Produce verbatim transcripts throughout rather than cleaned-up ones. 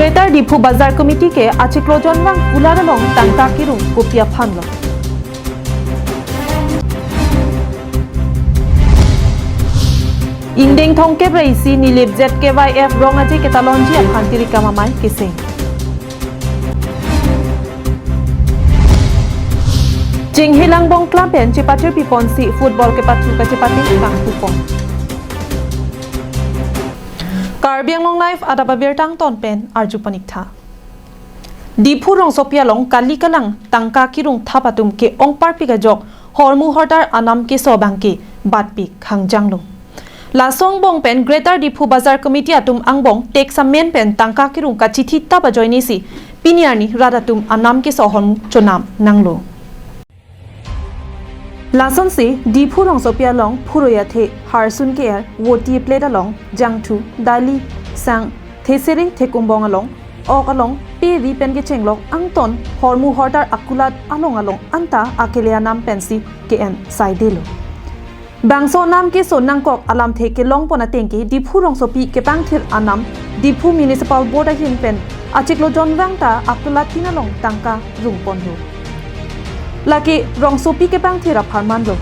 Greater Diphu Bazar Committee ke achiklo jonvang kulat along tangka kirung kopi aphan lo? Ingdeng thomkep ra isi Nilip Z K Y F rong aje ketalonji aphan tirikam amei keseng. Chinghilang Bongklam pen chepatir piponsi football kepathu kachepating kangpupon. Karbi Anglong Live adap abirta angton pen arju paniktha. Diphu rongsopi along kali kalang tangka kirung thap atum ke-ong parpik ajok hormu hortar anam keso abangke batpik hangjanglo. Laso angbong pen Greater Diphu Bazar Committee atum angbong teksamen pen tangka kirung kachithi tap ajoinesi pini arni rat atum anam keso ahormu chonam nanglo. Lasonsi Diphu rongsopi along phurui athe harsun ke-er, voti plate along jangthu, dali, sang, thesere, thekumbong along, ok along pe ri pen kechenglok angton hormu hortar akulat along along anta akele anam pensi ke-en saidelo. Bangso anam keso nangkok alamthe kelongpon ateng ke Diphu rongsopi kepangthir anam Diphu Municipal Board ahin pen achiklo jonvang ta akulat tin along tangka rungponlo. Lake rongsopi kepangthir apharman lo.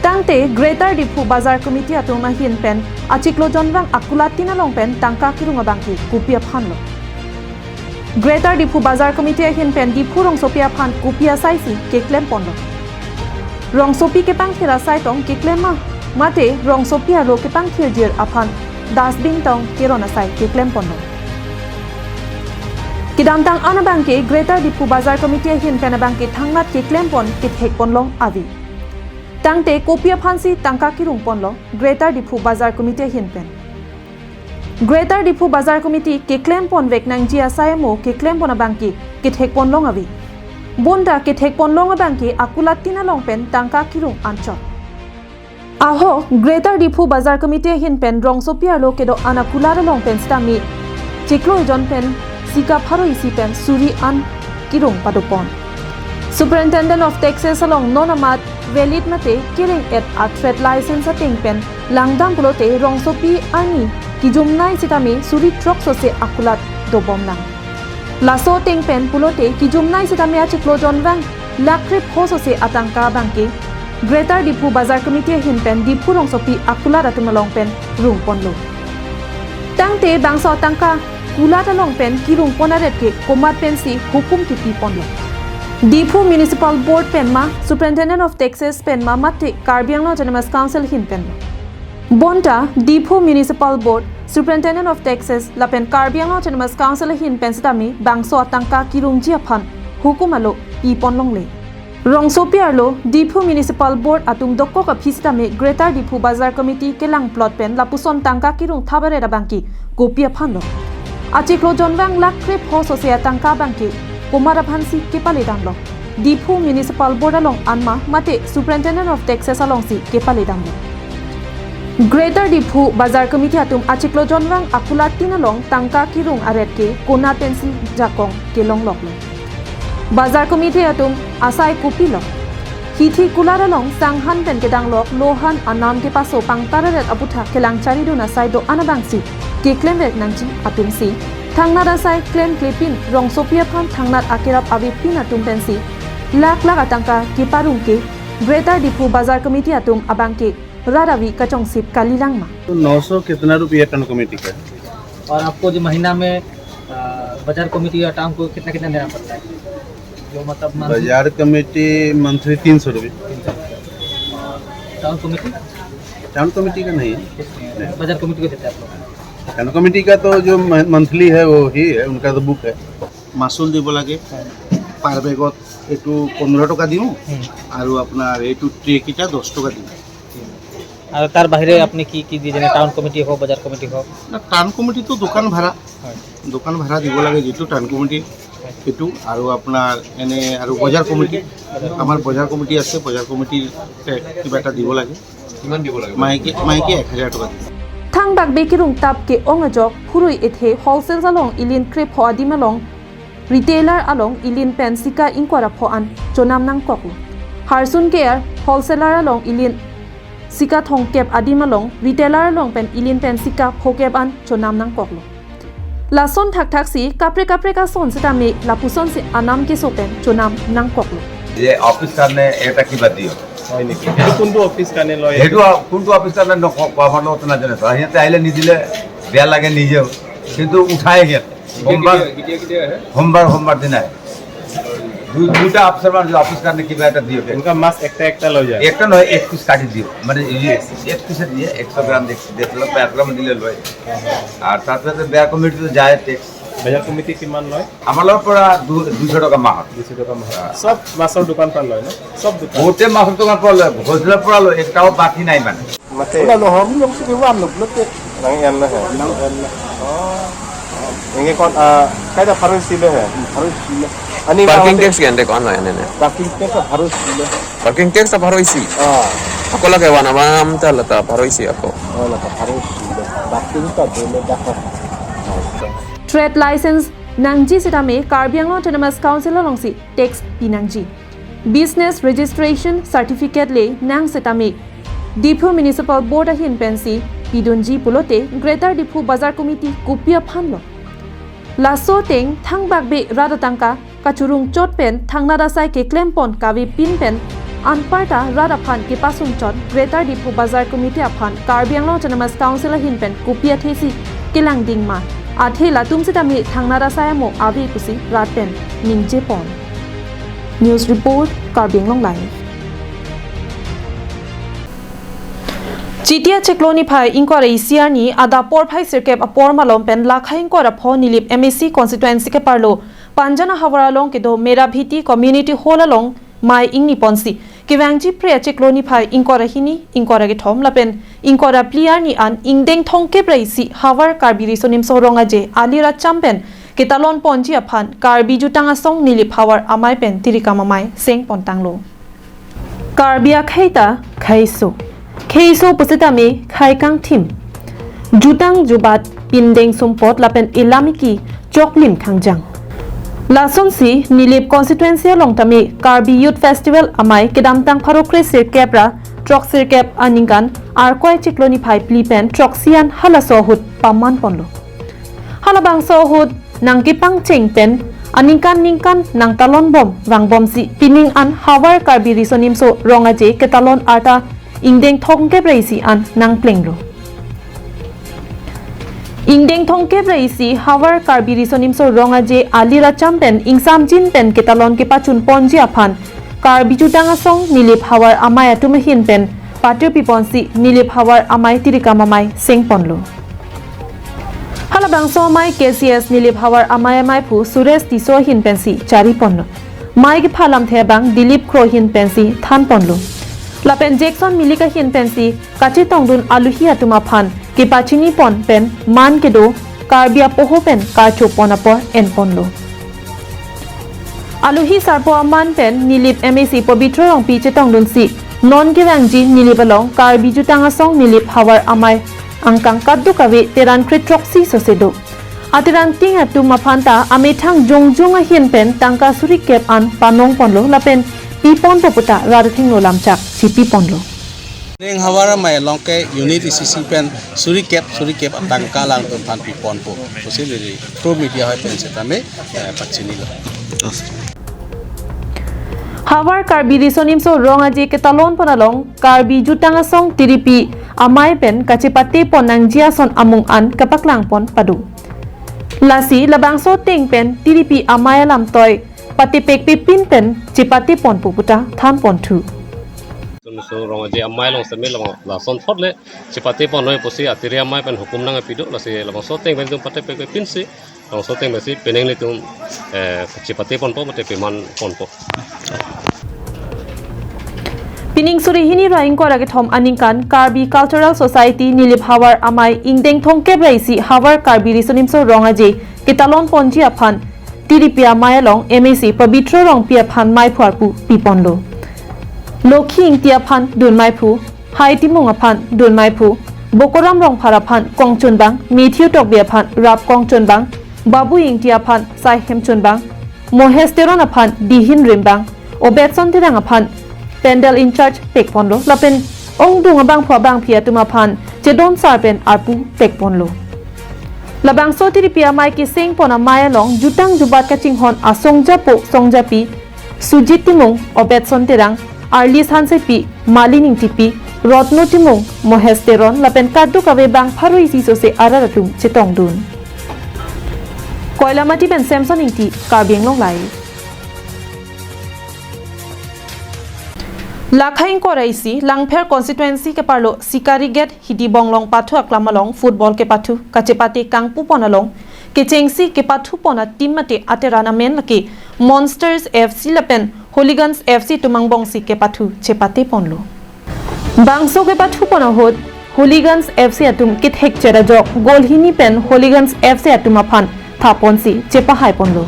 Tangte Greater Diphu Bazar Committee atum ahin pen achiklo jonvang akulat tin along pen tangka kirung abangke kopi aphan lo? Greater Diphu Bazar Committee ahin pen Diphu rongsopi aphan kopi asaisi keklemponlo? Rongsopi kepangthir asai tong keklem ma, mate rongsopi arlo kepangthirjir aphan dustbin tong keron asai keklemponlo? Kedamtang an abangke Greater Diphu Bazar Committee ahin pen abangke thangnat keklempon kethekponlong ave. Tangte kopi aphansi tangka kirungponlo Greater Diphu Bazar Committee ahin pen? Greater Diphu Bazar Committee keklemponvek nangji asai amo keklempon abangke kethekponlong ave. Bonta kethekponlong abangke akulat tin along pen tangka kirung anchot. Ahok Greater Diphu Bazar Committee ahin pen rongsopi arlo kedo-an akulat along pen sitame chiklo ejon pen sika pharo isi pen suri an kirung padopon. Superintendent of Taxes along non amat valid mate kereng-et a trade license ateng pen langdam pulote rongsopi arni kijumnei sitame suri throksose akulat dobomlang. Laso ateng pen pulote kijumnei sitame achiklo jonvang lakh krepho sose atangka abangke Greater Diphu Bazar Committee ahin pen Diphu rongsopi akulat atum along pen rungponlo. Tangte bangso atangka kulat along pen kirungpon aret ke komat pensi hukum kipiponlo? Diphu Municipal Board pen ma, Superintendent of Taxes pen ma, mate Karbi Anglong Autonomous Council ahin pen ma? Bonta Diphu Municipal Board, Superintendent of Taxes lapen Karbi Anglong Autonomous Council ahin pen sitame bangso atangka kirungji aphan hukum alo piponlongle. Rongsopi arlo Diphu Municipal Board atum dokok aphi sitame Greater Diphu Bazar Committee kelang plot pen lapuson tangka kirung thap aret abangke kopi aphanlo? Achiklo jonvang lakh krepho sose atangka abangke komat aphansi kepaledamlo? Diphu Municipal Board along an ma, mate Superintendent of Taxes alongsi kepaledamlo? Greater Diphu Bazar Committee atum achiklo jonvang akulat tin along tangka kirung aret ke konat pensi jakong kelongloklo? Bazar Committee atum asai kopilo? Hithi kulat along sanghan pen kedanglok lohan anam kepaso pangtar aret aputhak kelang charidun asai do-an abangsi keklemvek nangji atumsi thangnat asai klemklepin, rongsopi aphan thangnat akerap avepin atum pensi lakh lakh atangka keparung ke Greater Diphu Bazar Committee atum abangke rat avi kachongsip kalilang ma? तो नौ सौ कितना रुपया town committee का है? और आपको जो महीना में, अ, बाजार कमेटी या टाउन को कितना कितना देना पड़ता है? जो मतलब मंथली बाजार कमेटी मंथली तीन सौ रुपये। Town committee? टाउन कमेटी का नहीं है। बाजार कमेटी को देते हैं आप लोग? টাউন কমিটি কা তো যে মন্থলি হয়, ও হি হয়, উনকা তো বুক হয়। মাচুল দিব লাগে। পাৰ বেগত এইটো পোন্ধৰ টকা দিওঁ। হুম। আৰু আপোনাৰ এইটো ট্ৰেকেইটা দহ টকা দিওঁ। আৰু তাৰ বাহিৰে আপুনি কি কি দিয়ে, যেনে টাউন কমিটি হওক, বজাৰ কমিটি হওক? না, টাউন কমিটিটো দোকান ভাড়া। হয়। দোকান ভাড়া দিব লাগে যিটো টাউন কমিটিৰ, সেইটো। আৰু আপোনাৰ এনে আৰু বজাৰ কমিটি, আমাৰ বজাৰ কমিটি আছে, বজাৰ কমিটিৰ কিবা এটা দিব লাগে। কিমান দিব লাগে? মাহেকী, মাহেকী এক হাজাৰ টকা দিব। Thangbak be kirung tap ke-ong ajok phurui ethe wholesale along ilin krepho adim along retailer along ilin pen sika ingkoi ra pho an chonam nangkoklo. Harsun ke-er wholesaler along ilin sika thomkep adim along retailer along pen ilin pen sika phokep an chonam nangkoklo. Lason thakthak si kaprek kaprek ason sitame lapusonsi anam keso pen chonam nangkoklo. যে অফিচ কাৰণে এটা কিবা দিয়ক। হয় নেকি? সেইটো কোনটো অফিচ কাৰণে লয়? সেইটো কোনটো অফিচ কাৰণে নকওঁ, আমাৰ লগতো নাজানে ছাৰ। সিহঁতে আহিলে নিদিলে বেয়া লাগে নিজেও, কিন্তু উঠায় সিহঁতে। সোমবাৰ সোমবাৰ সোমবাৰ দিনাই দুই দুটা অফিচাৰ মানে অফিচ কাৰণে কিবা এটা দিয়ক। এনেকুৱা মাছ একটা একটা লৈ যায়। একটা নহয়, এক পিচ কাটি দিয়ক, মানে এই এক পিচে দিয়ে একশো গ্রাম, দেড়শো গ্রাম দিলে লয়। আর তারপরে তো বেয়া কমিটি তো যায় টেক্স। বজাৰ কমিটি কিমান লয়? আমাৰ লগৰ পৰা দু- দুইশ টকা মাহত। দুইশ টকা মাহত। চব মাছৰ দোকান পৰা লয় ন? চব দোকান। বহুতে মাছৰ দোকান পৰা লয়, হ'লচেলৰ পৰা লয়, একটাও বাকী নাই মানে। Mate. Wala lo hom yung sige wan lo blote. Nang yan na he. Nang yan na. Oh. Inge kon ah kada pharo isi lo he. Pharo isi lo. Ani parking tax kan de kon lo yan ne. Parking tax pharo isi lo. Parking tax pharo isi. Ah. Ako lagi wan amam ta lata pharo isi ako. Oh lata pharo isi lo. Parking ta de lo dak. Trade license nangji sitame Karbi Anglong Autonomous Council alongsi tax pinangji. Business registration certificate le nang sitame Diphu Municipal Board ahin pensi pidunji pulote Greater Diphu Bazar Committee kopi aphan lo. Laso ateng thangbak be rat atangka kachurung chot pen thangnat asai keklem pon kave pin pen anparta rat aphan kepasung chot Greater Diphu Bazar Committee aphan Karbi Anglong Autonomous Council ahin pen kopi athesi kelang ding ma. Athe latum sitame thangnat asai amo ave pusi rat pen ningje pon. News report, Karbi Anglong Live. Chiti achiklo niphai ingkoi ra isi arni adap porphai sirkep apor malom pen lakha ingkoi ra pho Nilip M A C constituency keparlo Panjan ahavar along kedo Merabhiti Community Hall along mei ingni ponsi kevangji phre achiklo niphai ingkoi ra hini, ingkoi ra kethom lapen ingkoi ra phli arni an ingdeng thomkep ra isi Havar Karbi Riso Nimso Rong Aje Ali Racham pen ketalon ponji aphan Karbi Jutang Asong Nilip Havar Amei pen tirikam amei seng pontanglo. Karbi akhei ta kheiso. Kheiso pusitame khei kangthim, jutang jubat, pindeng sumpot lapen ilamiki choklim khangjang. Lasonsi Nilip constituency along tame Karbi Youth Festival amei kedamtang pharo kre sirkep ra throk sirkep aningkan Arkoi chiklo niphai phli pen throksi an halaso ahut paman ponlo. Halabangso ahut nangkepangcheng pen aningkan ningkan nangtalon bom vangbomsi pining an Havar Karbi Riso Nimso Rong Aje ketalon arta ingdeng thomkep ra isi an nangplenglo. Ingdeng thomkep ra isi Havar Karbi Riso Nimso Rong Aje Ali Racham pen ingsamjin pen ketalon kepachun ponji aphan Karbi Jutang Asong Nilip Havar Amei atum ahin pen patir piponsi Nilip Havar Amei tirikam amei seng ponlo. Halabangso amei K C S Nilip Havar Amei ameiphu Suresh Tisso ahin pensi chari ponlo. Mei kepha lamthe abang Dilip Kro ahin pensi than ponlo. Lapen Jackson Milik ahin pensi kachetongdun aluhi atum aphan kepachini pon pen man kedo Karbi apoho pen karcho pon apor en ponlo. Aluhi sarpo aman pen Nilip M A C Pobitro Rongpi chetongdunsi non kevangji Nilip along Karbi Jutang Asong Nilip Havar Amei angkang kadokave teran kre throksi sose do. Ateran ting atum aphan ta amethang jongjong ahin pen tangka suri kep an panong ponlo lapen pi ponpo puta rat athengno lamchak chipi ponlo. Neng Havar Amei along ke unit isi isi pen suri kep suri kep atangka alangtum aphan pi ponpo pusi neli through media hoi pen setame eh, pachinilo. Havar Karbi Riso Nimso Rong Aje ketalon pon along Karbi Jutang Asong tiripi amei pen kachepate pon nangji ason amung an kepaklang pon pado. Lasi labangso ateng pen tiripi amei alam toi patepek pepin pen chepate ponpo puta than ponthu. Riso Nimso Rong Aje amei along sitame labang lason thot le chepate pon noi pusi atiri amei pen hukum nangpi do, lasi labangso ateng pen itum patepek pepinsi labangso ateng pensi penang le itum eh, chepate ponpo mate peman ponpo. Pining suri hini ra ingkoi ra kethom aningkan Karbi Cultural Society Nilip Havar Amei ingdeng thomkep ra isi Havar Karbi Riso Nimso Rong Aje ketalon ponji aphan tiripi amei along M A C Pobitro Rongpi aphan meiphu arpu pi ponlo. Lokhi Ingti aphan dun meiphu, Hai Timung aphan dun meiphu, Bokoram Rongphar aphan kongchunbang, Matthew Tokbi aphan rap kongchunbang, Babu Ingti aphan saihem chunbang, Mohes Teron aphan dihin rimbang, Obetson Terang aphan pandal in charge pek ponlo lapen ongdung abangphu abangphi atum aphan chedon sar pen arpu pek ponlo. Labangso tiripi amei keseng pon amei along jutang jubat kachinghon asong japo song japi Sujit Timung, Obetson Terang, Arlis Hansepi, Malin Ingtipi, Rotno Timung, Mohes Teron lapen kadokave bang pharo isi sose arat atum chetongdun. Koilamati pen Samson Ingti, Karbi Anglong Live. Lakha ingkoi ra isi Langpher constituency keparlo Sikari Gate Hidi Bonglong pathu aklam along football kepathu kachepate kangpu pon along kechengsi kepathu pon a-team mate ateran amen lake Monsters F C lapen Hooligans F C atum angbongsi kepathu chepate ponlo. Bangso kepathu pon ahut Hooligans F C atum kethek chera jok goal hini pen Hooligans F C atum aphan thaponsi chepahai ponlo.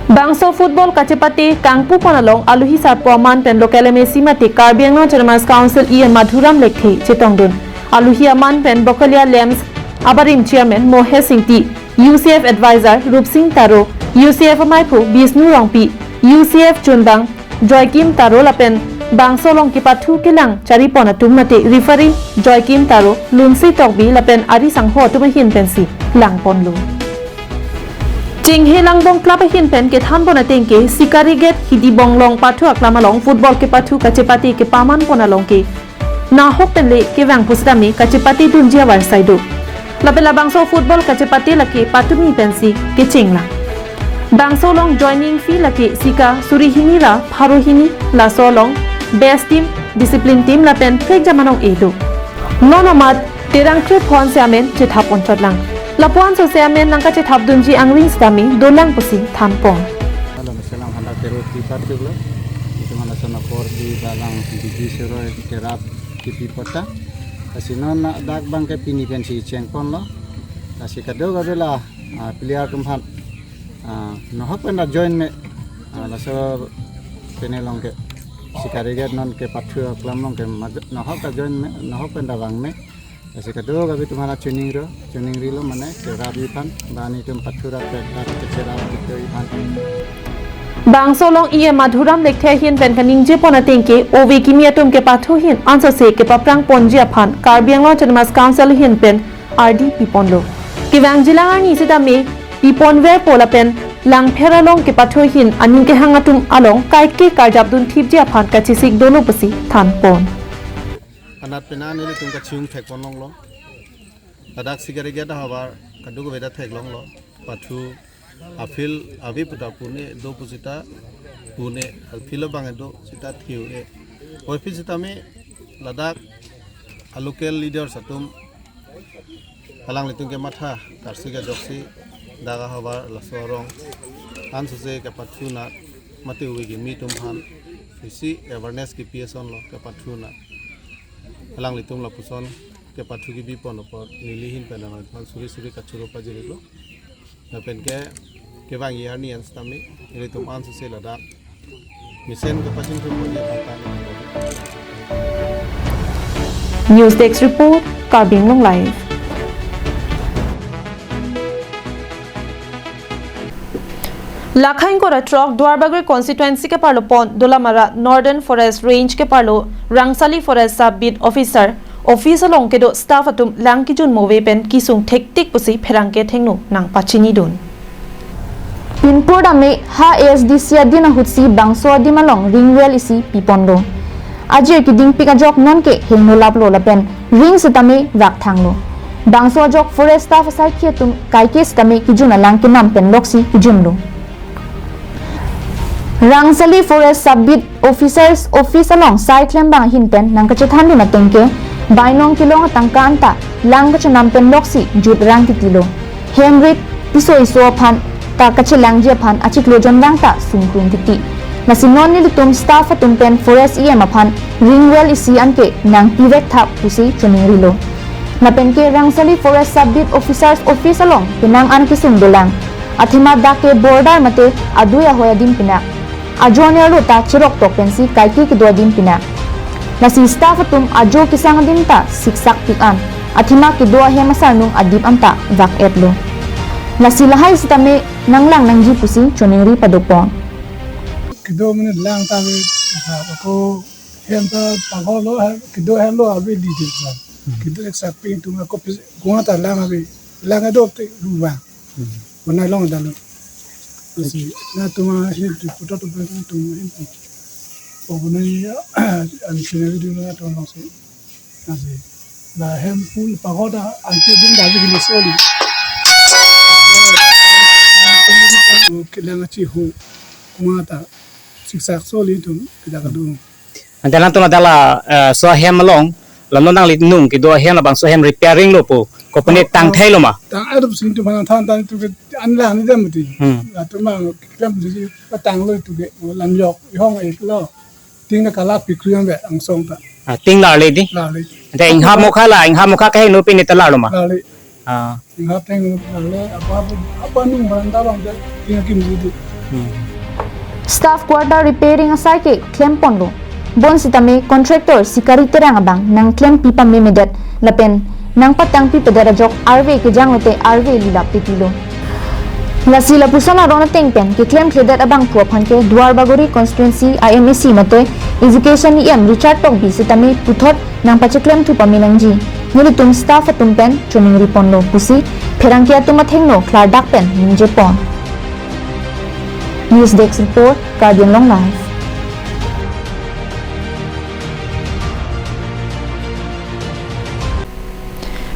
Bangso football kachepate kangpu pon along aluhi sarpo aman pen local M A C mate Karbi Anglong Autonomous Council E M Madhuram Lekthe chetongdun. Aluhi aman pen Bokolia Lamps abarim chairman Mohes Ingti, U C F advisor Rupsing Taro, U C F amaiphu Bisnu Rongpi, U C F chunbang Joykim Taro lapen bangso along kepathu kelang charipon atum mate referee Joykim Taro, Lunsi Tokbi lapen ari sangho atum ahin pensi langponlo. Chinghe Langbong Club ahin pen kethan pon ateng ke Sikari Gate Hidi Bonglong pathu aklam along football kepathu kachepate kepaman pon along ke nahok pen le kevang pusitame kachepate dunji avarsai do. Lapen labangso football kachepate lake patumi pensi kechenglang. Bangso along joining fee lake sika suri hini ra pharo hini, laso along best team, discipline team lapen prekjam anong-e do. Non amat Terang Kre Phon si amen chethap ponchotlang. Lapuan sose amen nangkachethap dunji angring sitame dolang pusi thanpon. Halo, meselam handa terut pipat dulu. Itu mana sana por di balang biji seroi kerap kipi pota. Kasi non na dak bang ke pini pensi chengponlo. Kasi kadokave la, ah, player atum aphan, ah, nahok pen da join me, ah, laso pene along ke Sikari Gate non kepathu aklam along ke maj-, nahok ta join me, nahok pen da vang me. Kasi kadokave atum aphan choningri, choningrilo mane kerap aphan, bani atum pathu ra pek dak kecherap kito aphan. Bangso along E M Madhuram Lekthe ahin pen kaningje pon ateng ke ove kimi atum kepathu ahin ansose kepaprang ponji aphan Karbi Anglong Autonomous Council ahin pen ardi piponlo. Kevangjilang arni sitame piponverpo lapen Langpher along kepathu ahin aning kehang atum along kaike karjap dunthipji aphan kachesik dolo pusi thanpon. Anat pena nelitum kachung thekpon longlo. Ladak Sikari Gate ahavar kadokave ta theklonglo. Pathu a-field ave puta pune do pusita pune, a-field abang do sita thiu e. Oi field sitame ladak a-local leaders atum alanglitum kematha karsi kajoksi dak ahavar laso arong ansose kepathu nat mate ove kimi atum aphan isi awareness kipi asonlo kepathu nat. Alanglitum lapuson kepathu kipi pon apot neli ahin pen alangliphan suri suri kachoro pajirlo. Lapen ke kevangji arni an sitame ilitum ansose ladak mesen kepachingthum ponji aphan tang. News Desk Report, Karbi Anglong Live. Lakha ingkoi ra throk Duarbagori constituency keparlo pon Dolamara Northern Forest Range keparlo Rangsali Forest Sub Beat Officer office along kedo staff atum lang kejun mo ave pen kesung thektik pusi pherangke athengno nangpachinidun. Pinpur dame ha A S D C adin ahutsi bangso adim along ring well isi piponlo. Ajir kedingpik ajok nonke hingno laplo lapen ring sitame vak thanglo. Bangso ajok forest staff asaikhi atum kaike sitame kejun alang kenam pen loksi kejunlo. Rangsali Forest Sub Beat Officers Office along sai klembang ahin pen nangkachethandun ateng ke bainong kelong atangka anta lang kachenam pen loksi jut rang titilo. Hemrit piso iso aphan ta kachelangji aphan achiklo jonrang ta sungkrung titi. Lasi non nelitum staff atum pen Forest E M aphan ring well isi anke nangpivek thap pusi choningrilo. Lapen ke Rangsali Forest Sub Beat Officers Office along penang an kesung dolang. Athema dak ke border mate adui ahoi adim pinak. Ajo anerlo ta cherok tok pensi kaike kedo adim pinak. Lasi staff atum ajo kesang adim ta siksak pik an. Athema kedo ahem asarnung adip anta vak etlo. Lasi lahai sitame nanglang nangji pusi choningri padopon. Kedo mene lang ta ave, ako hem ta pagolo, kedo hemlo ave di de sa. Kedo ek saping tung ako pis-, kunga ta lang ave. Lang ado te ruang. Hmm. Bonai long dalo. Lasi, na tuma hin tu putot tu tuma hin tu. O bonai ya, an sini video na tu long si. Lasi, la hem pool pagoda anke ding da bigi soli. Kelang achi hu kuma ta siksak soli tu kita kadu. Ante lang tuna dala, eh, so hem along, lam nangli nung kedo hem labangso hem repairing lo pu, kopine tang thai lo ma? Tang adup sing tu mana than than tu ke an lang ni dam ti. Hmm. La tu ma klem si patang lo tu ke, lam yok, ihong ek lo. Ting na kala pikri ang be angsong ta. Ah, ting lar le di? Lar le. Ante inghap mokha la, inghap mokha ke no pine ta lar lo ma? Lar le. Ah. Inghap teng lar le, apa, apa nung barang tabang te, ting akim di. Hmm. Staff quarter repairing asai ke klem ponlo. Bonsitame contractor Sikari Terang abang nangklempi pamemedet lapen nangpatangpipedet ajok arve kejang lote arve lilap titilo. Lasi lapuson aron ateng pen keklemkledet abangphu aphan ke Duar Bagori constituency I M A C mate education E M Richard Tokbi sitame puthot nangpacheklemthu pame nangji. Nelitum staff atum pen choningri ponlo pusi pherangke atum athengno klardak pen ningje pon. News Desk Report, Karbi Anglong Live.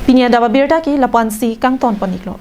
Pini adap abirta ke lapu-ansi kangton pon-iklo.